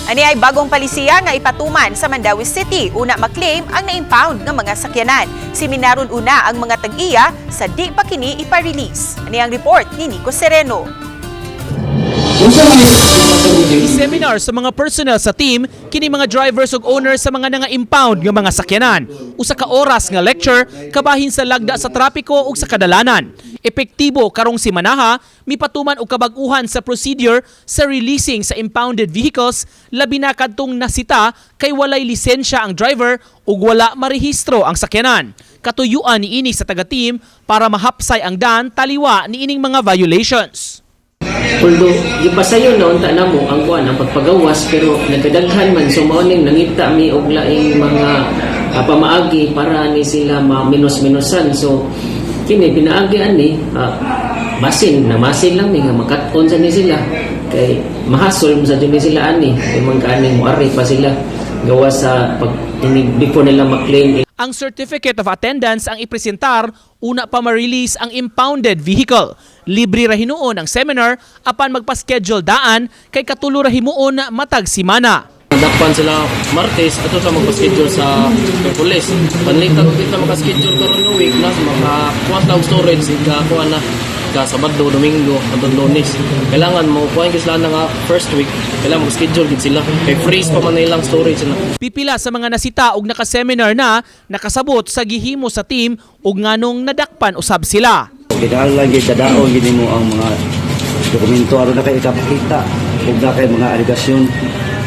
Ani ay bagong palisiya nga ipatuman sa Mandaue City una maklaim ang na-impound nga mga sakyanan. Seminaron una ang mga tag-iya sa di pa kini ipa-release. Ani ang report ni Nico Sereno. Seminar sa mga personnel sa team kini mga drivers ug owners sa mga nanga-impound nga mga sakyanan. Usa ka oras nga lecture kabahin sa lagda sa trapiko ug sa kadalanan. Epektibo karong simanaha, mipatuman og kabag-uhan sa procedure sa releasing sa impounded vehicles, labi na kadtong nasita kay walay lisensya ang driver ug wala marehistro ang sakyanan. Katuyuan niini sa taga-team para mahapsay ang dan taliwa niining mga violations. Although, gipasayon na unta namo ang kuan, ang pagpagawas, pero nagkadaghan man, so mao ning nangita mi og laing mga pamaagi para ni sila ma-minus-minusan. So kini pinaagi ani, basin na masin lang ni nga makat-on sa ni sila kay mahasol mo sa ni sila ani kay man kaning moari pa sila gawa sa pag before nila ma-claim. Ang certificate of attendance ang ipresentar una pa ma-release ang impounded vehicle. Libre ra hinuon ang seminar apan magpa-schedule daan kay katulo ra himuon matag simana. Nadakpan sila Martes, ato sa magpa-schedule sa Miyerkules. Panlita kung kita maka-schedule karon nga week na makakuha ta og storage ika kuha na ka Sabado, Domingo, hantod Lunes. Kailangan mo kuha sila na nga first week, kailangan mag-schedule gid sila. Kay freeze pa man ilang storage na. Pipila sa mga nasita og naka-seminar na nakasabot sa gihimo sa team ug nganong nadakpan usab sila. Kinahanglan gyud dadaon gyud nimo ang mga dokumento aron na kay ikapakita ug na kay mga alegasyon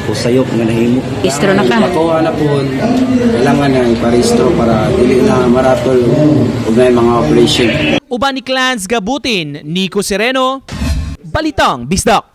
o sayop nga nahimo. Registro na ka. Pakuha na po, kailangan na iparehistro para dili na maratol ug na mga operation. Uban ni Clans Gabutin, Nico Sereno, Balitang Bisdak.